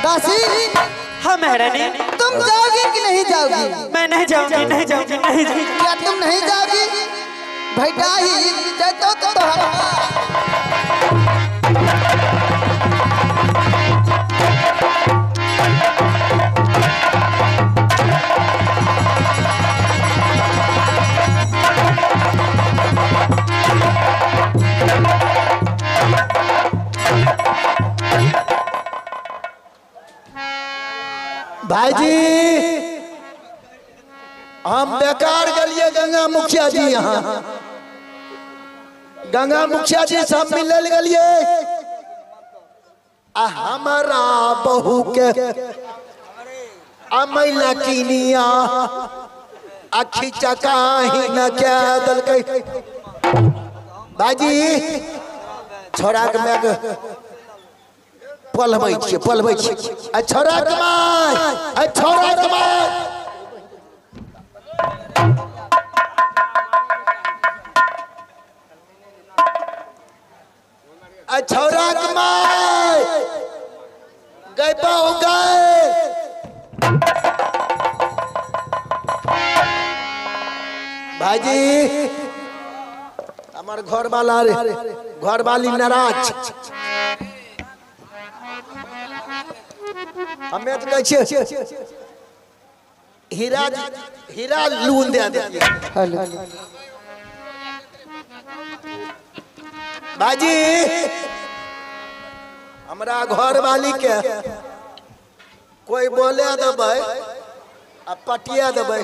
दासी। हाँ महारानी। तुम जाओगी कि नहीं जाओगी? मैं नहीं जाऊंगी, नहीं जाऊंगी, नहीं जाऊंगी। क्या तुम नहीं जाओगी? भैटा ही तो भाई जी हम बेकार गलिए गंगा मुखिया जी यहाँ गंगा मुखिया जी सब मिलल गलिए आ हमारा बहू के अमैला किनिया अखी चकाही न क्या दलकै। भाई जी छोड़ा के मैं पलबै छियै, पलबै छियै। आ छोड़ा के my, आ छोड़ा के my. आ छोड़ा के my गए बहु गए। भाईजी हमार घर वाला रे घर वाली नाराज। हमें तो कहै छियै हीरा हीरा लून दे दे। भाईजी हमरा घर वाली के कोई बोले देबै आ पटिया देबै,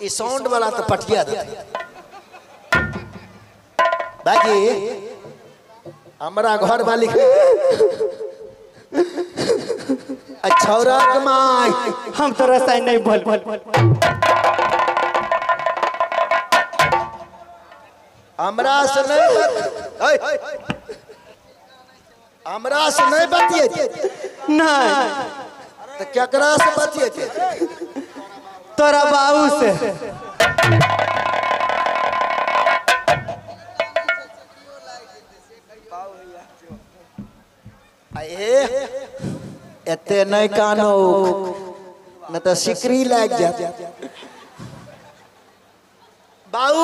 ई साउंड वाला तो पटिया देबै। भाईजी हमरा घर वाली के छौरा के my हम तोरा से नहीं बोल। हमरा से नहीं, हमरा से नहीं बतिये नहीं तो केकरा से बतिये? तोरा बाबू से। एते नहीं कानो न तो सिकरी लाग जात। बाऊ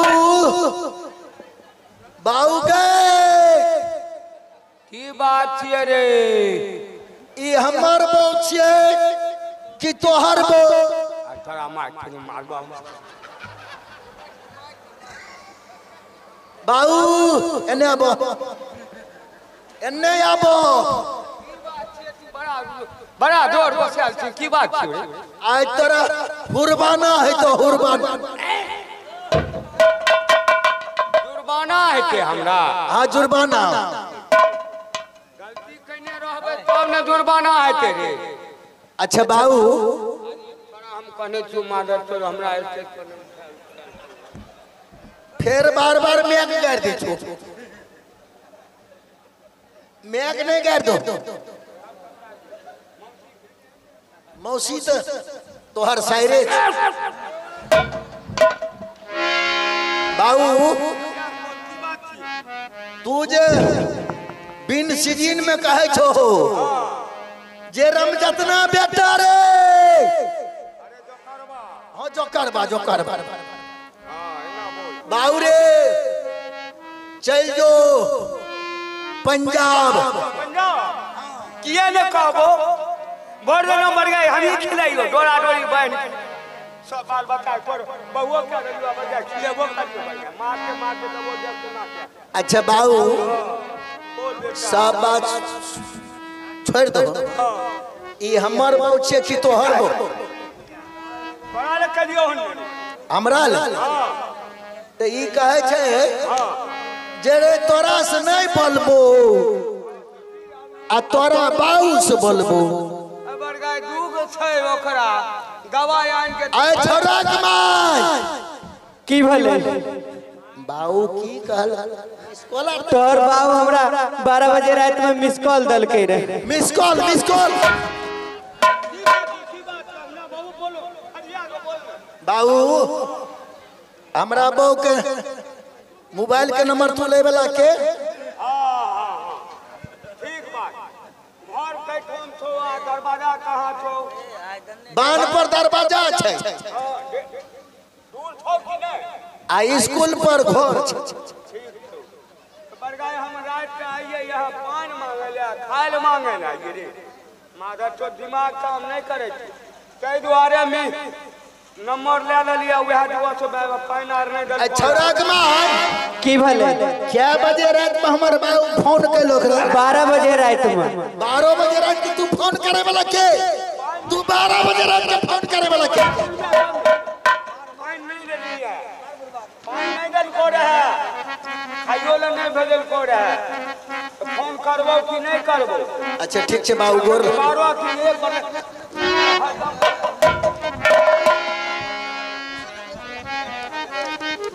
बाऊ गए की बात छियै रे? ई हमर बहू छियै कि तोहर बहू? तोरा मार मारबो। बाऊ एने आबो, एने आबो। बड़ा जोर बसल छी, की बात छी? आज तोरा हुरबाना है तो हुरबाना जुर्माना हेतै हमरा। हाँ जुर्माना। गलती कने रहबै तब ने जुर्माना हेतै रे। अच्छा बाबू हम कहने छी मादर तोर हमरा स्टेज पर फिर बार बार मैक गाड़ दै छौ। मैक नहीं गाड़ दो मौसी तो तोहर सायरे। बाबू तू जे बिन सीजन में कहे छो जे रमजतना बेटा रे। हाँ जो करबा जो करबा बाबू रे चल जो पंजाब। किया ने कहबो बड़ नंबर गए हम ही खिलाइयो डोरा डोरी बहन सब बाल बच्चा पर बहुओ के रलुआ बजा खिलेबो करियो बढ़िया मार के देबो जब सुना के। अच्छा बाबू सब बात छोड़ दो, ई हमर बहु छियै कि तोहर बहु? बड़ा ले कहियो हन हमरा ले। त ई कहै छै जे रे तोरा से नहीं बोलबो आ तोरा बाबू से बोलबो। दूगो छै ओकरा दवाई आन के। आय छोरा के my की भेलै बाबू? की कहल तोहर बाबू हमरा 12 बजे रात में मिस कॉल दलकै रे। Miss call, miss call. बाबू हमरा बहू के मोबाइल के नंबर तू ले वाला के? ठीक बात। घर के ठाम छो आ दरवाजा कहाँ छो? बांध पर दरवाजा छै। दूर छो कि नहीं? आ स्कूल पर घर छै। ठीक छो। बड़गाई हम रात के आइए यहाँ पान मांगे ले खाए ले मांगे ले आइए रे। माधर तो दिमाग काम नहीं करे छे। ताहि दुआरे में नंबर ले लिया वह दुआ से पानि आर नहीं दल। छौड़ा के मां की भले क्या बजे रात में हमर बाबू फोन केलक रे? 12 बजे रात में। 12 बजे रात के तू फोन करे वाला के? तू 12 बजे रात के फोन करे वाला के? पानि नहीं देलिए, पानि नहीं दल को रहे, खाइयो ले नहीं भेजल को रहे, तो फोन करबो कि नहीं करबो? अच्छा ठीक छै बाबू गोर 12 कि 1 बजे।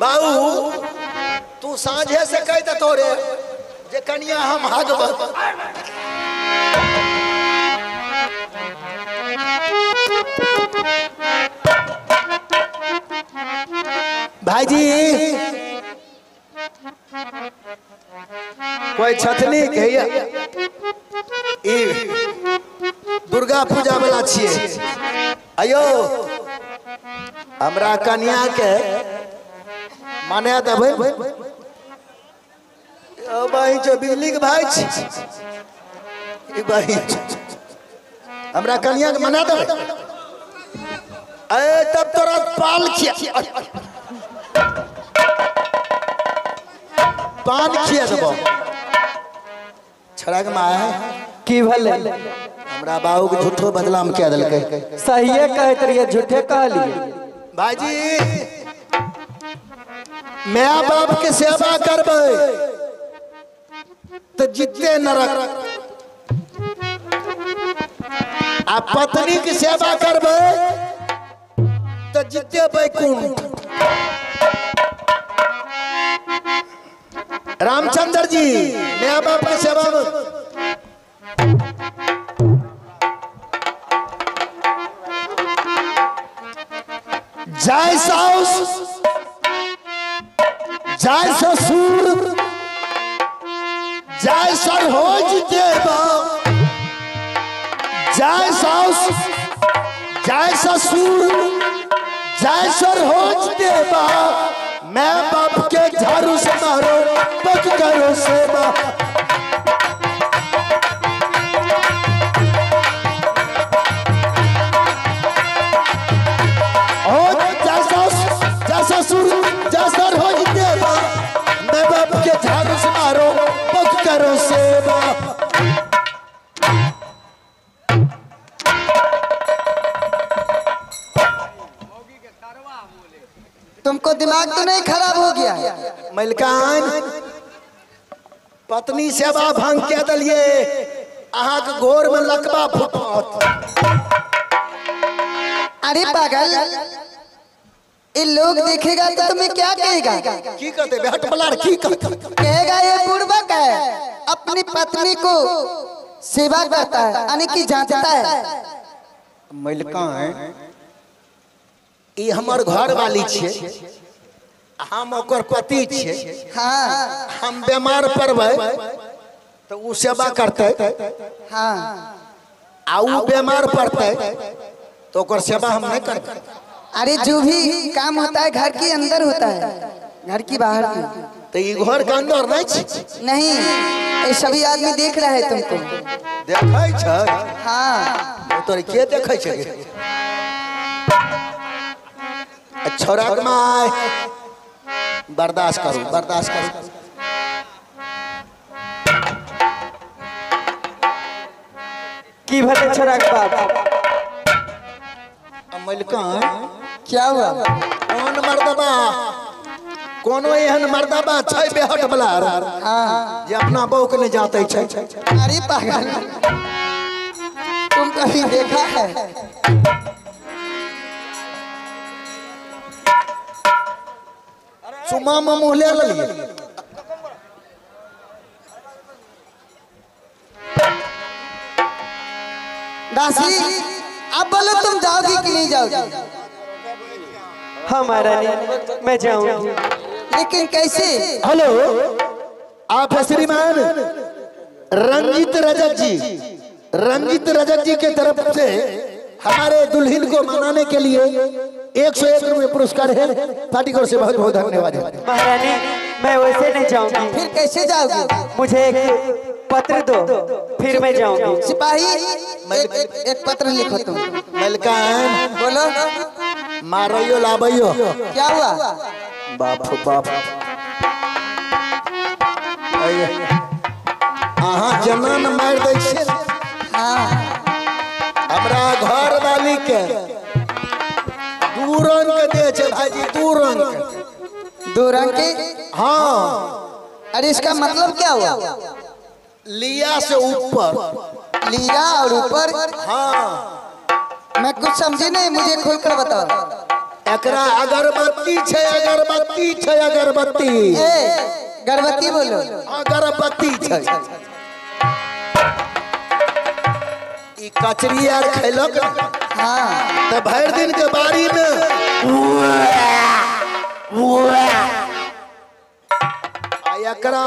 बाबू तू साँझे से कह देतो रे जे कनिया हम हगब। भाईजी कोई छथनी कहिया ई दुर्गा पूजा वाला छिए। अयो हमरा कनिया के माने देबै बहिन छौ बिजली के भाई छी ई बहिन हमरा कनिया के मना देबै। ए तब तोरा पाल खिया पान खिया देबो। छड़ा के माय की भले हमरा बाबू के झूठो बदनाम किया देलकै। सहिए कहैत रहिए झूठे कहलिए। भाईजी my बाप के सेवा करबै तो जितने नरक, आ पत्नी के सेवा करबै तो जितने बैकुंठ। रामचंद्र जी my बाप के सेवा में जय साउस जय ससुर जय सरहोज देवा जय साउस जय ससुर जय सरहोज देवा मैं बाप के झाड़ू से मारो पग करो सेवा। ओ जय साउस जय ससुर जय सरहोज देवा मैं बाप के झाड़ू से मारो पग करो सेवा। तुमको दिमाग तो नहीं खराब हो गया? मलकान पत्नी सेवा भंग के दलिए अहाँ के गोर में लकवा फुटत। अरे पागल ये लोग देखेगा तो तुम्हें क्या कहेगा? की कहते बेहट बलार की कहते? कहेगा ये बुड़बक है, अपनी पत्नी को सेवा करता है यानी कि जांचता है। मलकान ई हमर घर वाली छे, हम ओकर पति छे। हाँ हम बीमार पड़बै तो उ सेवा करते। हाँ आ उ बीमार पड़ते तो ओकर सेवा हम नहीं करते। अरे जो भी काम होता है घर के अंदर होता है, घर की बाहर नहीं। तो ये घर के अंदर नहीं छे? नहीं, ये सभी आदमी देख रहा है तुमको। देखै छै? हाँ तोरे के देखै छै? छोरा के my बर्दाश्त करू बर्दाश्त करू। की भले छोरा के बाप? मलकान क्या हुआ? कौन मर्दबा कोनो एहन मर्दबा छै बेहट बला हाँ जे अपना बहू के नहीं जाते छै। अरे पागल तुम कभी देखा है? चुमा में मुँह ले लिए। दासी अब बोलो तुम जाओगी कि नहीं जाओगी? हाँ महारानी मैं जाऊंगी। लेकिन कैसे? हेलो आप है श्रीमान रंजीत रजक जी, रंजित रजक जी के तरफ से हमारे दुल्हन को मनाने के लिए 101 रुपये पुरस्कार है। पार्टी को से बहुत बहुत धन्यवाद है। महारानी मैं वैसे नहीं जाऊंगी। फिर कैसे जाओगी? मुझे एक पत्र दो फिर मैं जाऊंगी। सिपाही एक पत्र लिखो तुम। मलकान बोलो। मारो लाबयो। क्या हुआ? बाप बाप अहाँ जनन मार दै छै। हाँ हमरा घर वाली के दू रंग के दे छै भाईजी, दू रंग के। दू रंग के? हाँ। अरे इसका मतलब क्या हुआ? लिया से ऊपर। लिया और ऊपर? हाँ। मैं कुछ समझी नहीं, मुझे खुलकर बताओ। एकरा अगरबत्ती छै, अगरबत्ती छै, अगरबत्ती। ए गर्भवती बोलो। अगरबत्ती छै। ई कचरी आर खैलक। हाँ। तो भर दिन के बारी में एकरा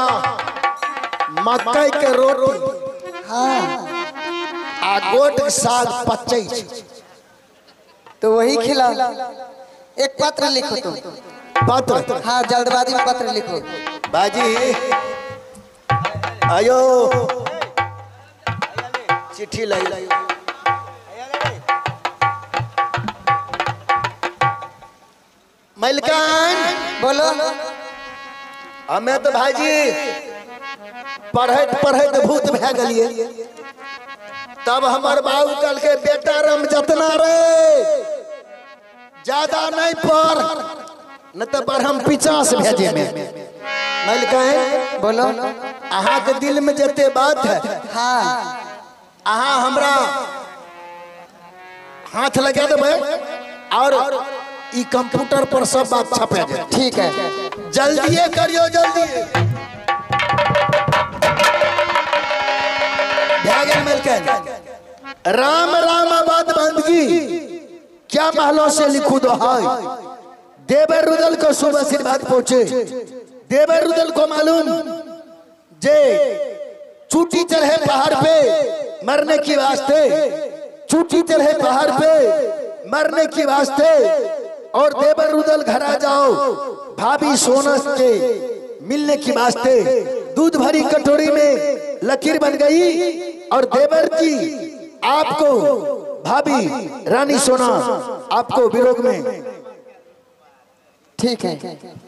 मकई के रोटी। हाँ। आ गोट साग पचै छै। तो वही खिलाओ। एक पत्र लिखो तुम। पत्र? हाँ जल्दबाजी में पत्र लिखो। बाजी आयो चिट्ठी लाई। मलकान बोलो। हमें तो भाईजी पढ़ैत पढ़ैत भूत भै गेलिए। तब हमर बाबू कहलकै बेटा रम जतना रे ज्यादा नहीं पढ़ न तो बढ़म पिचास भेजे में। मलकान बोलो। अहाँ के दिल में जते बात है। हाँ। अहाँ हमरा हाथ लगा देबै और ई कंप्यूटर पर सब बात छपे जाए। ठीक है जल्दी करियो जल्दी। राम राम आबाद बंदगी क्या महलों से लिखू दोहाई। देवर रुदल को शुभ आशीर्वाद पहुंचे। देवर रुदल को मालूम जे चूटी चढ़े पहाड़ पे मरने की वास्ते, चूटी चढ़े पहाड़ पे मरने की वास्ते, और देवर रुदल घर आ जाओ भाभी सोनस के मिलने की वास्ते। दूध भरी कटोरी में लकीर बन गई और देवर जी आपको भाभी रानी सोना आपको विरोग में। ठीक है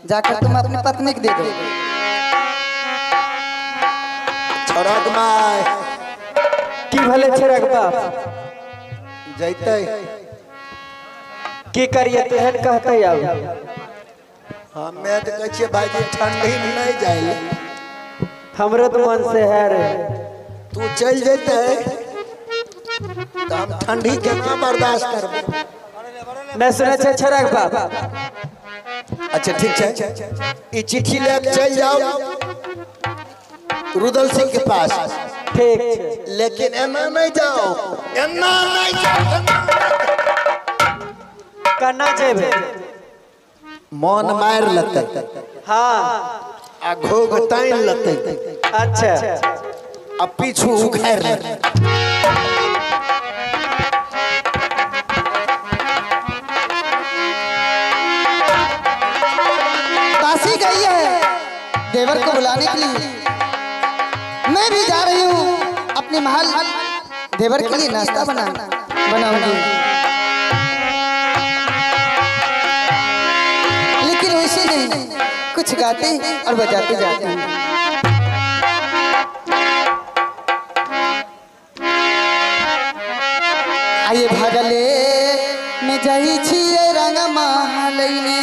जाकर तुम अपनी पत्नी को दे दो। छोड़क my की भले छोड़क बाप जैते की करिए तेहन कहते आब। हमें तो कहै छियै भाईजी ठंडी में नहीं जाए। हमरो तो मन से है रे। तू चल जैते तो हम ठंडी केना बर्दाश्त करबै। नहीं सुनै छै छोड़क बाप। अच्छा ठीक है ई चिट्ठी लेके चल जाओ रुदल सिंह के पास। ठीक। लेकिन एना नहीं जाओ, एना नहीं जाओ। कना जेबे? मन मार लेतै। हाँ। आ घोघ तानि लेतै। अच्छा। आ पीछू उखाड़ि लेतै। दासी गई है देवर को बुलाने के लिए। मैं भी जा रही हूँ अपने महल देवर के लिए नाश्ता बनाऊंगी। लेकिन वैसे नहीं, कुछ गाते और बजाते जाते हैं। आइए भागले में जाई छिए रंग महलैने।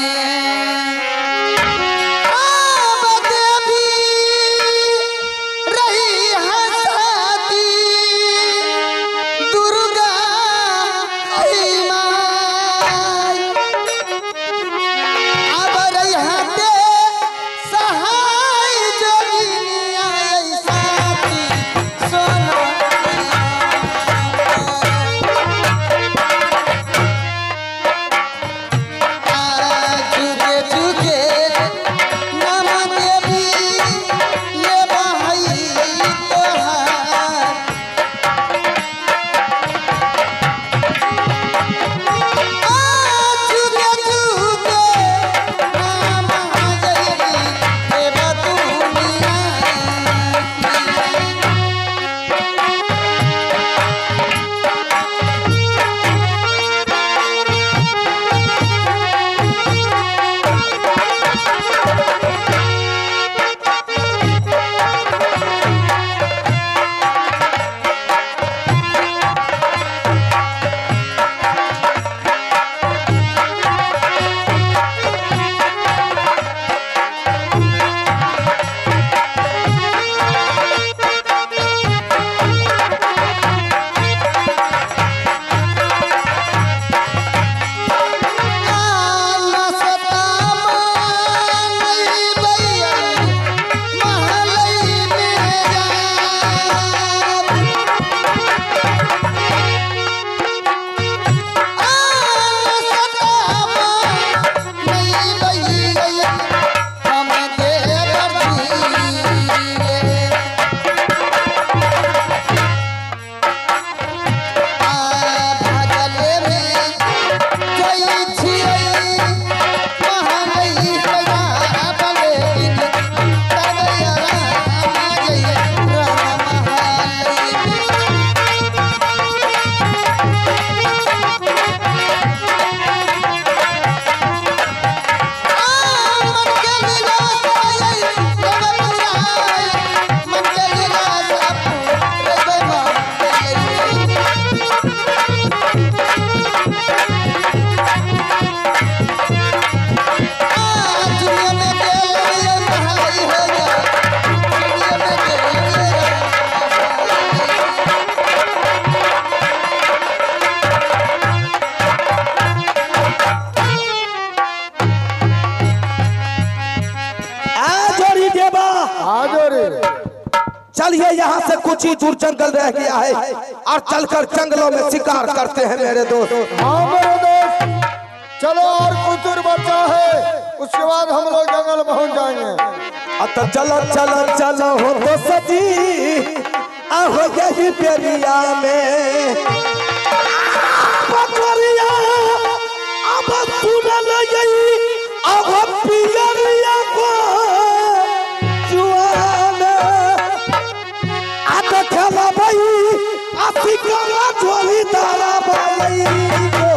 आज चलिए यहाँ से कुछ ही दूर जंगल रह गया है और चलकर जंगलों में शिकार करते हैं मेरे दोस्त। हाँ मेरे दोस्त, चलो और कुछ दूर बचा है, उसके बाद हम लोग जंगल पहुँच जाएंगे। अतः चलो चलो चलो हो तो सजी आहो यही पेरिया में पकड़िया अब सुनल यही अब पियरिया को जुआन आत खेला भाई आसिकरा झोली तारा भाई को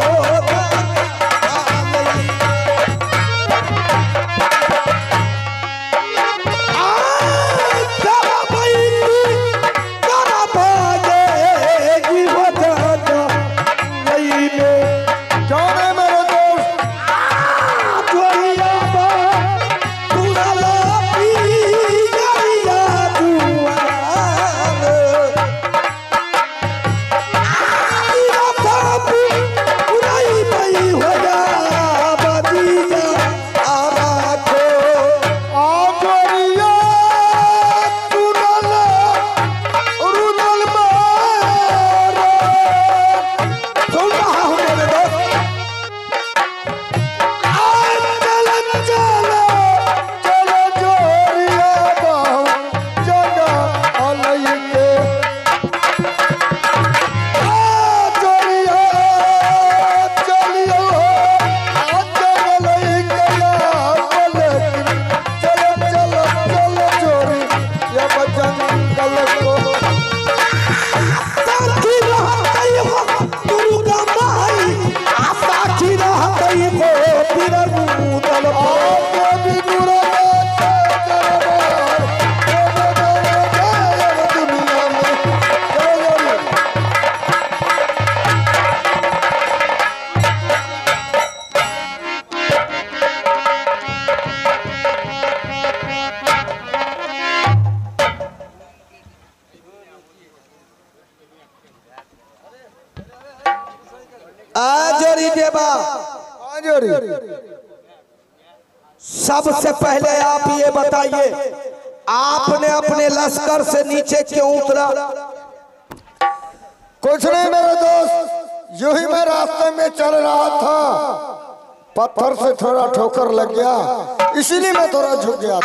सबसे पहले आप ये बताइए, आपने अपने लश्कर से नीचे क्यों उतरा? कुछ नहीं मेरे दोस्त, यूं ही मैं रास्ते में चल रहा था, पत्थर से थोड़ा ठोकर लग गया, इसीलिए मैं थोड़ा झुक गया।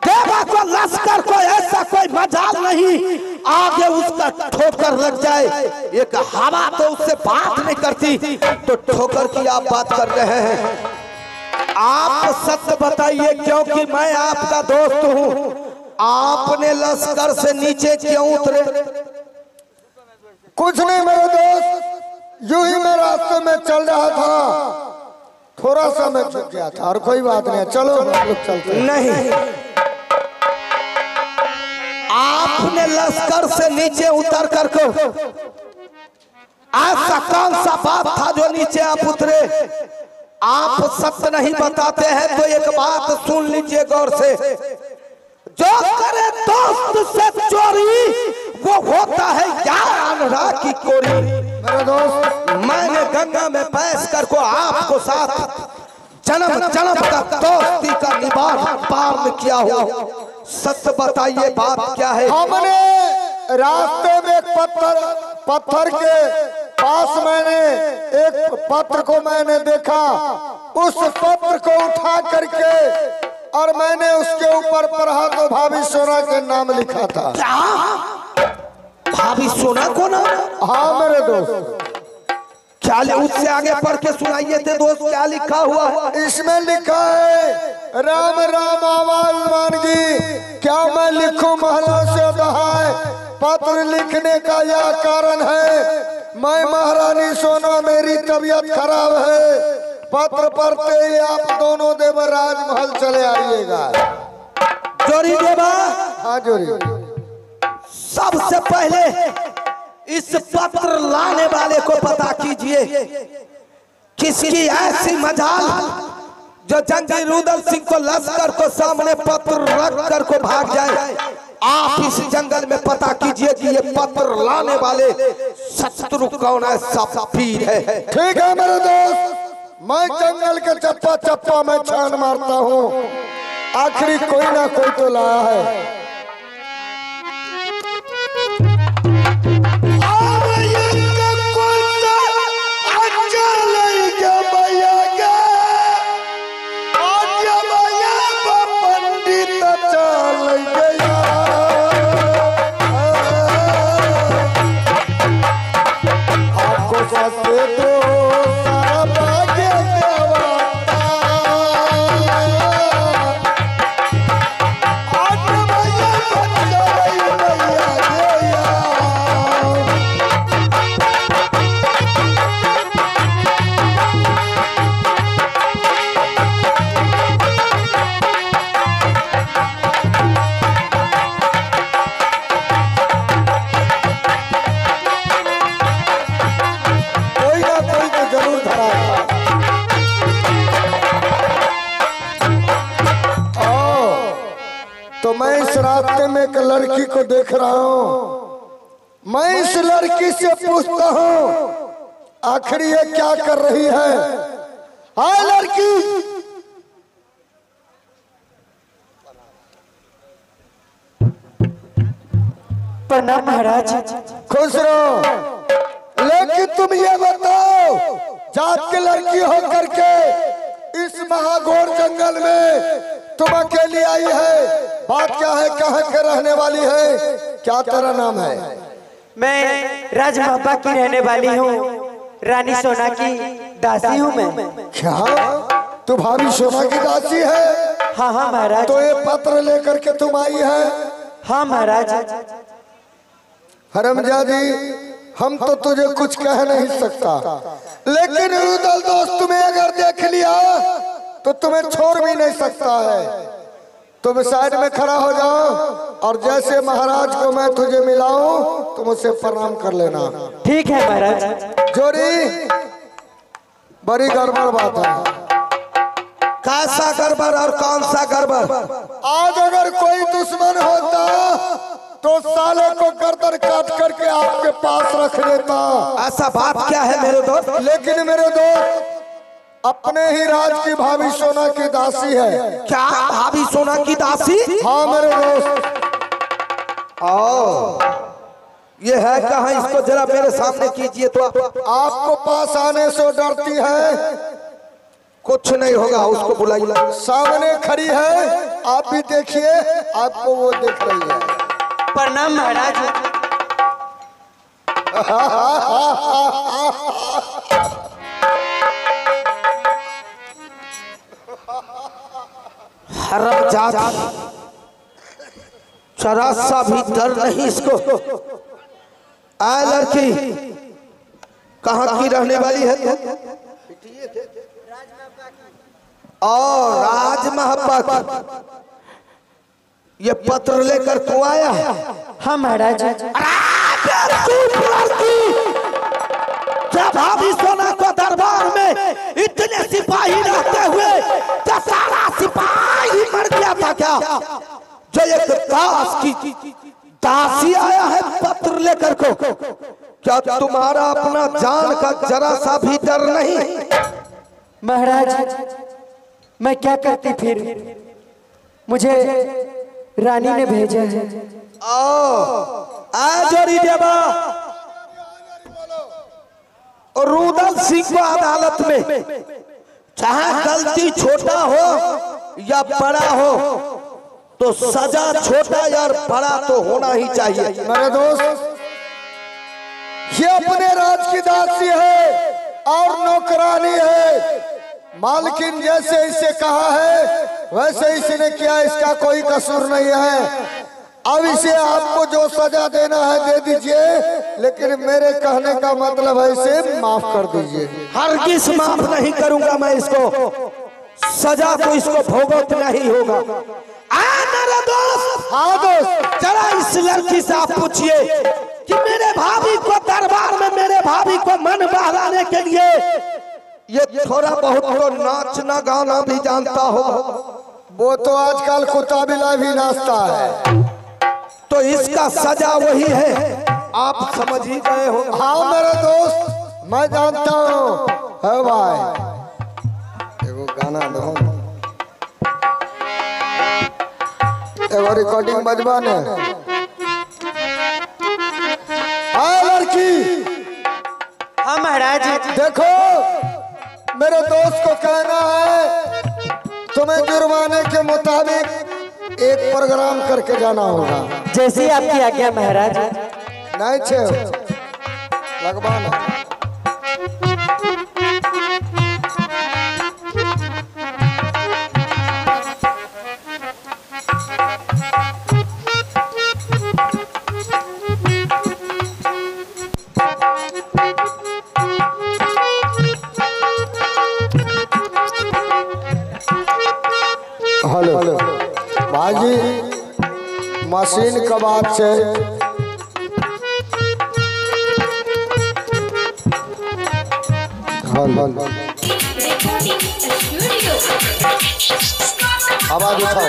देवा को लश्कर को ऐसा कोई मजाल नहीं आगे उसका ठोकर लग जाए। एक हवा तो उससे बात नहीं करती, तो ठोकर की आप बात कर रहे हैं। आप सत्य बताइए, क्योंकि मैं आपका दोस्त हूं, आपने लश्कर से नीचे क्यों उतरे? कुछ नहीं मेरे दोस्त, यूं ही मैं रास्ते में चल रहा था, थोड़ा सा मैं झुक गया था, और कोई बात नहीं। चलो हम लोग चलते हैं। नहीं, आपने लश्कर से नीचे उतर कर को ऐसा कौन सा बात था जो नीचे आप उतरे? आप सत्य नहीं बताते हैं तो एक बात सुन लीजिए गौर से, जो करे दोस्त से चोरी वो होता है यार अनरा की कोरी। मेरे दोस्त, मैंने गंगा में पैस कर को आपको साथ जन्म जन्म का दोस्ती का निवार पार किया हो। सत्य बताइए बात क्या है? हमने रास्ते में एक पत्थर के पास मैंने एक पत्र को मैंने देखा, उस पत्र को उठा करके और मैंने उसके ऊपर पढ़ा तो भाभी सोना के नाम लिखा था। क्या भाभी सोना को नाम? हाँ मेरे दोस्त। क्या उससे आगे पढ़ के सुनाइए थे दोस्त, क्या लिखा हुआ है? इसमें लिखा है, राम राम आवाज मानगी, क्या मैं लिखूं महलों से दहाए, पत्र लिखने का यह कारण है, मैं महारानी सोना, मेरी तबीयत खराब है, पत्र पढ़ते ही आप दोनों देवर राजमहल चले आइएगा। जोरी देवा। हाँ जोरी। सबसे पहले इस पत्र लाने वाले को पता कीजिए, किसकी ऐसी मजाल जो जंगी रुदल सिंह को लश्कर को सामने पत्र रख कर को भाग जाए। आप इस जंगल में पता कीजिए कि ये पत्र लाने वाले शत्रु कौन है, सब पीर है। ठीक है मेरे दोस्त, मैं जंगल के चप्पा चप्पा में छान मारता हूँ। आखिरी कोई ना कोई तो लाया है। लड़की को देख रहा हूं, मैं इस लड़की से पूछता हूं आखिर ये क्या कर रही है। हाय लड़की, प्रणाम महाराज। खुश रहो। लेकिन तुम ये बताओ, जात की लड़की हो करके इस महाघोर जंगल में तुम अकेली आई है, बात क्या है, कहाँ के रहने वाली है, क्या तेरा नाम है? मैं राजमहब्बा की रहने वाली हूँ, रानी सोना की दासी हूँ मैं। क्या तू भाभी सोना की दासी है? हाँ हाँ महाराज। तो ये पत्र लेकर के तुम आई है? हाँ महाराज। हरमजादी, हम तो तुझे कुछ कह नहीं सकता, लेकिन रुदल दोस्त तुम्हें अगर देख लिया तो तुम्हें छोड़ भी नहीं सकता है। तुम साइड में खड़ा हो जाओ और जैसे महाराज को मैं तुझे मिलाऊं तुम मुझसे प्रणाम कर लेना। ठीक है महाराज। जोरी, बड़ी गड़बड़ बात है। कैसा गड़बड़ और कौन सा गड़बड़? आज अगर कोई दुश्मन होता तो साले को गर्दन काट करके आपके पास रख देता। ऐसा बात क्या है मेरे दोस्त? लेकिन मेरे दोस्त, अपने ही राज की भाभी सोना की दासी है। क्या भाभी सोना की दासी? हाँ मेरे दोस्त। आओ, ये है कहाँ? इसको जरा मेरे सामने कीजिए तो। आपको पास आने से डरती है। कुछ नहीं होगा, उसको बुलाइए। सामने खड़ी है, आप भी देखिए, आपको वो देख रही है। प्रणाम महाराज। हरामजादा, जरा सा भी डर नहीं इसको। आए लड़की, कहाँ की रहने वाली है तू? और राजमहब्बा। ये पत्र लेकर तू आया? हाँ महाराज। लड़की, क्या भाभी सोना को दरबार में इतने सिपाही रहते हुए क्या सारा सिपाही मर गया था क्या? जो एक दास की दासी आया है पत्र लेकर को, क्या तुम्हारा अपना जान का जरा सा भी डर नहीं? महाराज मैं क्या करती फिर, मुझे रानी ने भेजा है। आओ आ जोरी देवा, और रुदल सिंह को अदालत में, चाहे गलती छोटा हो या बड़ा हो, तो सजा छोटा या बड़ा तो होना ही चाहिए। मेरे दोस्त, ये अपने राज की दासी है और नौकरानी है। मालकिन जैसे इसे कहा है वैसे इसने किया, इसका कोई कसूर नहीं है। अब इसे आपको जो सजा देना है दे दीजिए, लेकिन मेरे कहने का मतलब है इसे माफ कर दीजिए। हरगिज़ माफ नहीं करूंगा मैं इसको, सजा तो इसको भुगतना ही होगा। आ मेरे दोस्त, हाँ दोस्त, जरा इस लड़की से आप पूछिए कि मेरे भाभी को दरबार में मेरे भाभी को मन बहलाने के लिए ये थोड़ा बहुत तो नाचना गाना भी जानता हो। वो तो आजकल कुत्ता बिल्ला भी नाचता है, तो इसका सजा वही है, आप समझ ही गए हो। हाँ मेरे दोस्त, मैं जानता हूँ। है भाई, एगो गाना दो। एगो रिकॉर्डिंग बजबा ने। आ लड़की। हाँ महाराज। देखो मेरे दोस्त को कहना है तुम्हें जुर्माने के मुताबिक एक प्रोग्राम करके जाना होगा। जैसी आपकी आज्ञा महाराज। नहीं छे लगवाना। हेलो भाजी मशीन का बात है। हेलो आवाज उठाओ।